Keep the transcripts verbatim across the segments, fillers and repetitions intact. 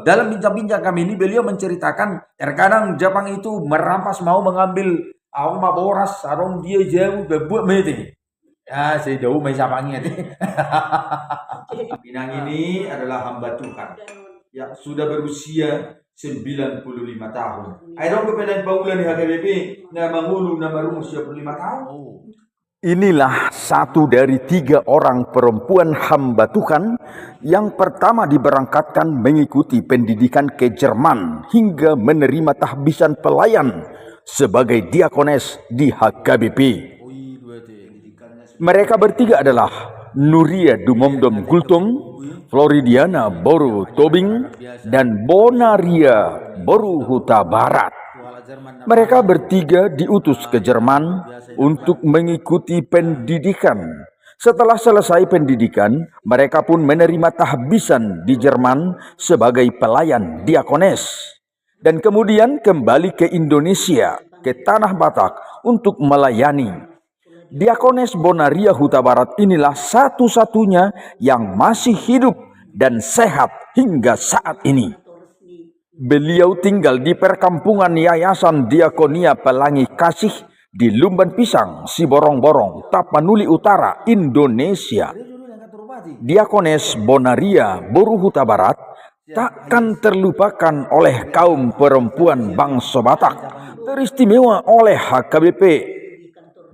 Dalam bincang-bincang kami ini, beliau menceritakan, terkadang Japang itu merampas, mau mengambil, au ma boras, adong dia jauh, berbuat mete. Ya, saya jauh main Japang ya. Inang ini adalah hamba Tuhan yang sudah berusia sembilan puluh lima tahun. Ayo dong, kepada Paula nih H K B P, nama ngulu, nama rumus sembilan puluh lima tahun. Inilah satu dari tiga orang perempuan hamba Tuhan yang pertama diberangkatkan mengikuti pendidikan ke Jerman hingga menerima tahbisan pelayan sebagai diakones di H K B P. Mereka bertiga adalah Nuria Dumomdom Gultom, Floridiana boru Tobing, dan Bonaria boru Hutabarat. Mereka bertiga diutus ke Jerman untuk mengikuti pendidikan. Setelah selesai pendidikan, mereka pun menerima tahbisan di Jerman sebagai pelayan diakones, dan kemudian kembali ke Indonesia, ke Tanah Batak, untuk melayani. Diakones Bonaria Hutabarat inilah satu-satunya yang masih hidup dan sehat hingga saat ini. Beliau tinggal di perkampungan Yayasan Diakonia Pelangi Kasih di Lumban Pisang, Siborongborong, Tapanuli Utara, Indonesia. Diakones Bonaria boru Hutabarat takkan terlupakan oleh kaum perempuan bangso Batak, teristimewa oleh H K B P,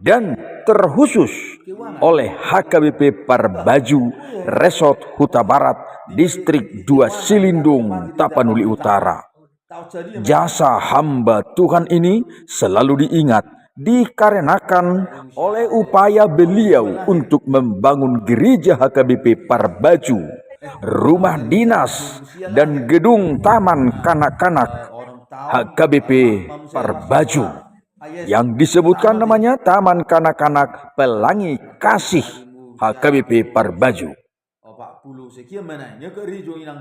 dan terkhusus oleh H K B P Parbaju, Resort Hutabarat, Distrik dua Silindung, Tapanuli Utara. Jasa hamba Tuhan ini selalu diingat dikarenakan oleh upaya beliau untuk membangun gereja H K B P Parbaju, rumah dinas, dan gedung taman kanak-kanak H K B P Parbaju yang disebutkan namanya Taman Kanak-kanak Pelangi Kasih H K B P Parbaju.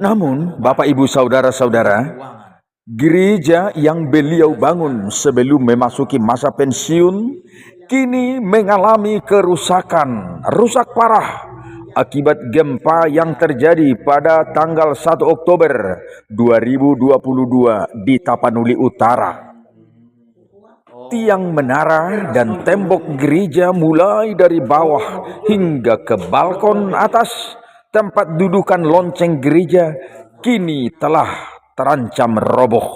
Namun, Bapak, Ibu, Saudara-saudara, gereja yang beliau bangun sebelum memasuki masa pensiun kini mengalami kerusakan, rusak parah akibat gempa yang terjadi pada tanggal satu Oktober dua ribu dua puluh dua di Tapanuli Utara. Tiang menara dan tembok gereja mulai dari bawah hingga ke balkon atas tempat dudukan lonceng gereja kini telah terancam roboh.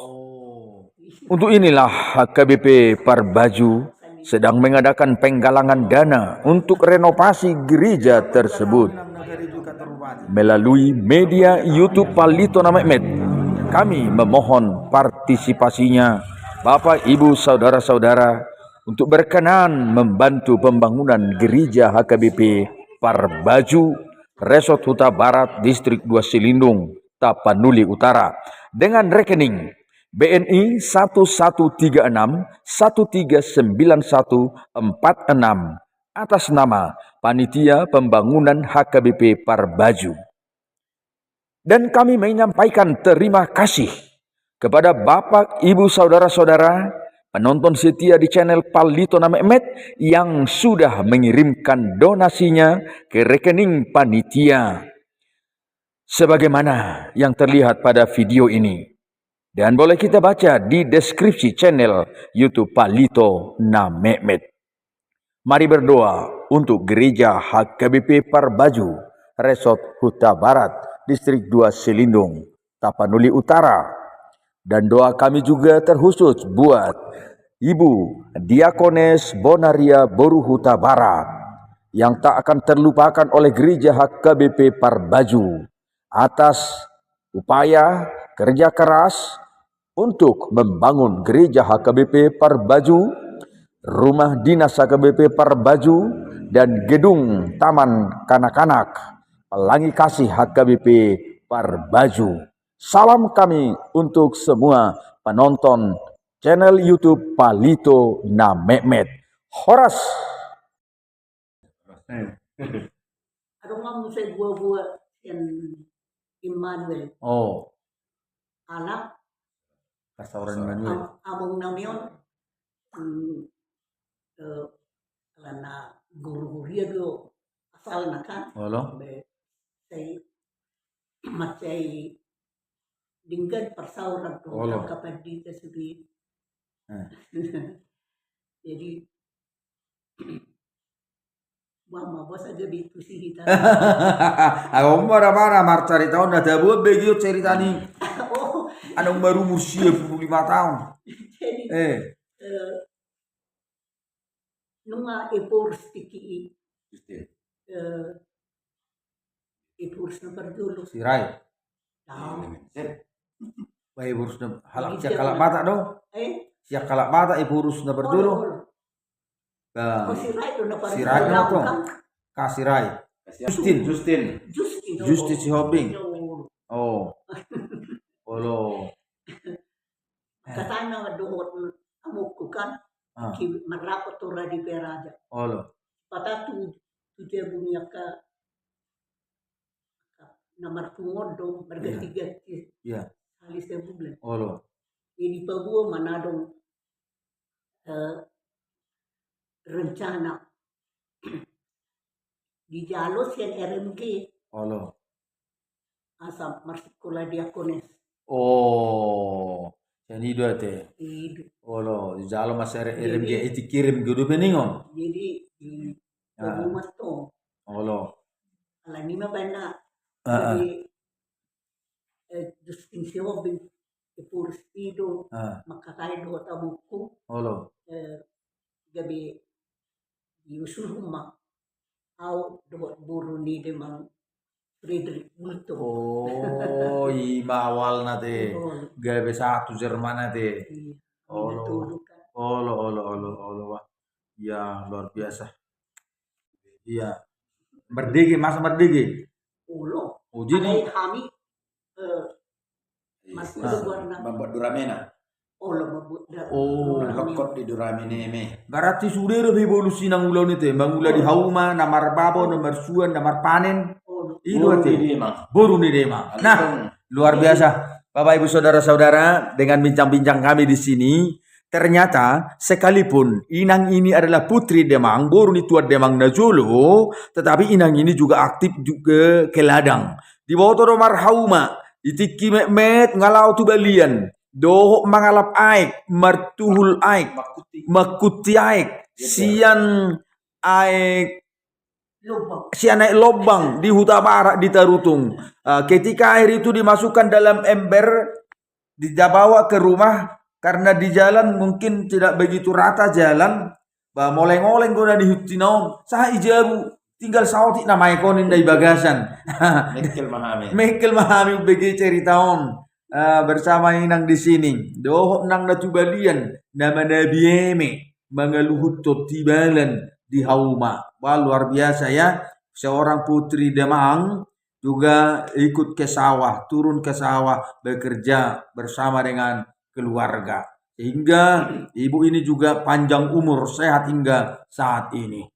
Untuk inilah H K B P Parbaju sedang mengadakan penggalangan dana untuk renovasi gereja tersebut. Melalui media YouTube Palito na Metmet, kami memohon partisipasinya, Bapak, Ibu, Saudara-saudara, untuk berkenan membantu pembangunan gereja H K B P Parbaju, Resort Hutabarat, Distrik dua Silindung, Tapanuli Utara, dengan rekening B N I satu satu tiga enam satu tiga sembilan satu empat enam, atas nama Panitia Pembangunan H K B P Parbaju. Dan kami menyampaikan terima kasih kepada Bapak, Ibu, Saudara-saudara, penonton setia di channel Palito na Metmet yang sudah mengirimkan donasinya ke rekening panitia, sebagaimana yang terlihat pada video ini. Dan boleh kita baca di deskripsi channel YouTube Palito na Metmet. Mari berdoa untuk Gereja H K B P Parbaju, Resort Hutabarat, Distrik dua Silindung, Tapanuli Utara. Dan doa kami juga terkhusus buat Ibu Diakones Bonaria boru Hutabarat, yang tak akan terlupakan oleh Gereja H K B P Parbaju atas upaya kerja keras untuk membangun Gereja H K B P Parbaju, rumah dinas H K B P Parbaju, dan gedung Taman Kanak-kanak Pelangi Kasih H K B P Parbaju. Salam kami untuk semua penonton channel YouTube Palito na Metmet. Horas. Adong ma muse boaboa sian Immanuel. Oh. Anak. Kasaoran Immanuel. Am-, among nami on. Hmm, eh, alana guru huria do asalna kan. Olo. Be, sai, mansai denggan parsauran do angka pandita sude. Jadi, wah, ma bosa gabe tusi hita. Ago mara-mara marcarita on na tabuat be gio cerita ni. Anong marumur sia puluh lima tahun. Jadi, eh, nunga Ephorus tingki i. Ephorus na parjolo. Sirait. Wah, Ephorus na halak sian halak Batak do. Sian halak Batak Ephorus na parjolo. Sirait do na parjolo. Sirait do na parjolo. Ka Sirait. Justin. Justin. Justin Sihombing. Oh. Olo. Katana dohot amokku kan, marlapor tu Raja Peraja. Olo. Patatu tu jabu ni angka na marpunguan do marganti-ganti. Iya. Sahali sabulan. Olo. Jadi paboa manang adong rencana dijalo sian R M G. Olo. Asa marsikola diakones. Oh, sian i do ate. Olo, dijalo ma sian R M G, i tingki R M G dope ningon. Jadi di rumah tong. Olo. Alani ma baen na. Jadi Justin Sihombing, Ephorus i do mangkatai dohot amokku. Olo. Gabe diusulhon ma au dohot boru ni demang Frederick Bulto. Oh, i ma awalna te. Gabe sahat tu Jerman ate. Olo, olo, olo, olo, olo. Wah. Iya, luar biasa. Iya. Mardege, masa mardege. Olo. Oh, jadi hami mambuat duramena. Oh, lokot di duramena eme. Berarti sude do be bolus i nang ulaon i te, mangula di hauma, na marbabo, na marsuan, na marpanen. I do ate. Boru ni demang. Nah, luar biasa. Bapak Ibu Saudara-saudara, dengan bincang-bincang kami di sini, ternyata sekalipun inang ini adalah putri demang, boru ni tuan demang na jolo, tetapi inang ini juga aktif juga ke ladang. Diboto do marhauma, di tingki metmet nga laho tu balian, dohot mangalap aek, martuhul aek, mangkuti aek sian aek, sian aek lombang di Hutabarat di Tarutung. Ketika air itu dimasukkan dalam ember, dibawa ke rumah, karena di jalan mungkin tidak begitu rata jalan, ba moleng-oleng do na nihuttina on, sahat i jabu, tinggal saotik nama aek on ninna i bagasan. Mengkel ma hami. Mengkel ma hami umbege cerita on bersama inang di sini. Dohot nang na tu balian, na manabi eme, mangaluhuthon tibalan di hauma. Wah, luar biasa ya, seorang putri demang juga ikut ke sawah, turun ke sawah, bekerja bersama dengan keluarga. Sehingga ibu ini juga panjang umur, sehat hingga saat ini.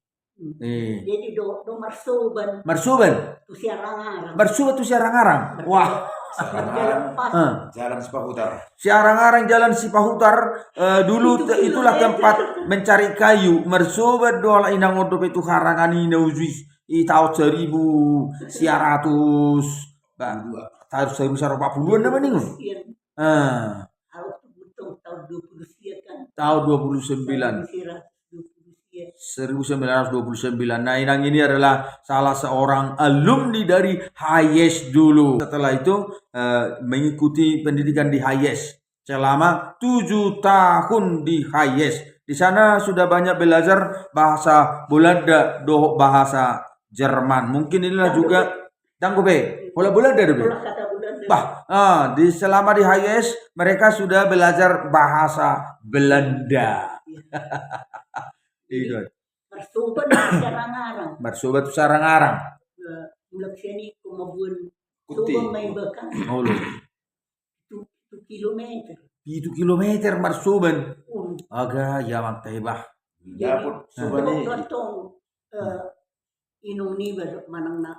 Jadi do, do marsoban. Marsoban? Tu Siarangarang. Marsoban tu Siarangarang. Wah. Jalan Sipahutar. Siarangarang Jalan Sipahutar, dulu itulah tempat mencari kayu. Marsoban do ala inang on dope tu harangan i na uju i. I taon saribu sia ratus, taon saribu sia ratus opat puluhan nama ningon. Taon dua puluh sembilan. Seribu sembilan ratus dua puluh sembilan. Nah, inang ini adalah salah seorang alumni dari Hayes dulu. Setelah itu mengikuti pendidikan di Hayes selama tujuh tahun di Hayes. Di sana sudah banyak belajar bahasa Belanda dohot bahasa Jerman. Mungkin inilah juga dang dope. Holan Belanda dope. Bah, di selama di Hayes mereka sudah belajar bahasa Belanda. Marsoban tu Siarangarang. Marsoban tu Siarangarang. Mulak sian i, mabuan. Kuti. Soban ma i bahkan. Olo. Pitu kilometer. Pitu kilometer marsoban. Aga, ia mantap bah. Dapot soban i. Tong inum niba do manang na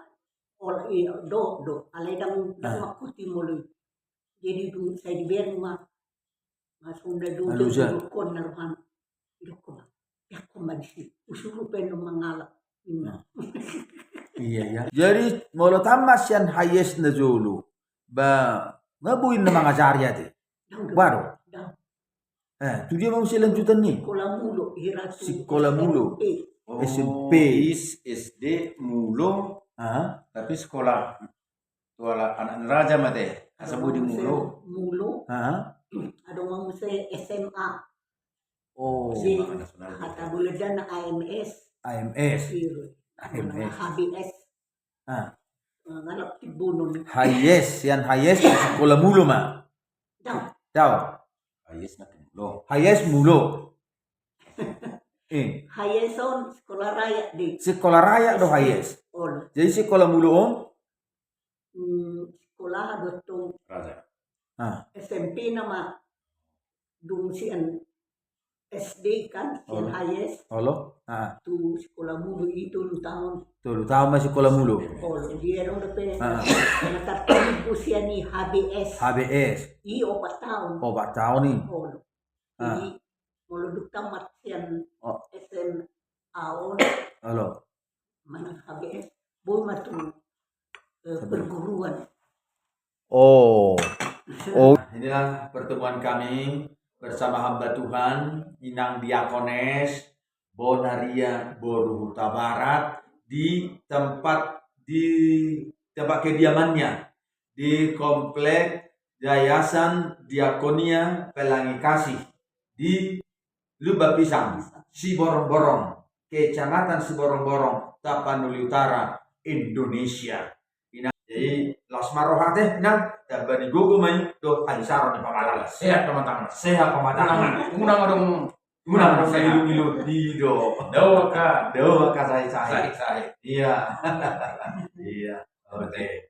ol i do do alai dang mangkuti molo i. Jadi dung sai dibereng ma. Masuk da do do dokon na rohana. Dokon ma. Dokon ma disi. Usuru pe do mangalap. Iya ya. Jadi molo tamba sian Hayes na jolo ba Nga boi na mangajari ate. Baru. Eh, tu dia ma muse lanjutan ni? Sikola Mulo, hira tu Sikola Mulo. S M P. Oh, S M P. Bis, S D, Mulo. Ah. Tapi sekolah tu ala anak raja mate. Asa boi di Mulo. Mulo. Ah. Adong ma muse S M A. Oh. Hata bulan dan A M S. A M S. Iya. A M S. H B S. Ah. Ngalap timbunun. Hayes, sian Hayes Sikola Mulo ma. Dao. Dao. Hayes na Mulo. Hayes Mulo. Eh. Hayes on sekolah raya di. Sekolah raya do Hayes. Ol. Jadi Sikola Mulo on? Hmm, sekolah do tu. Raja. Ah. S M P nama dung sian S D kan, sian Hayes. Olo. Ah. Tu Sikola Mulo i tolu taon. Tolu taon ma Sikola Mulo. Olo, dia dong dope. Ah. Na tartibu sian i H B S. H B S. I opat taon. Opat taon i. Olo. Ah. Jadi molo dung tamat sian S M A on. Olo. Manang H B S, boi ma tu, eh, perguruan. Oh. Oh. Nah, inilah pertemuan kami bersama hamba Tuhan, Inang Diakones Bonaria boru Hutabarat, di tempat, di tempat kediamannya di Komplek Yayasan Diakonia Pelangi Kasih di Lumban Pisang, Siborongborong, Kecamatan Siborongborong, Tapanuli Utara, Indonesia. Inang, jadi las ma roha ate, Inang, tamba ni gogo ma i dohot hamisaron ni pamalas. Sehat pamatangan. Sehat pamatangan. Unang, unang adong. Unang adong na ilu-ilu di do. Doa ka. Doa ka sahit-sahit. Sahit-sahit. Iya. Iya. Oke.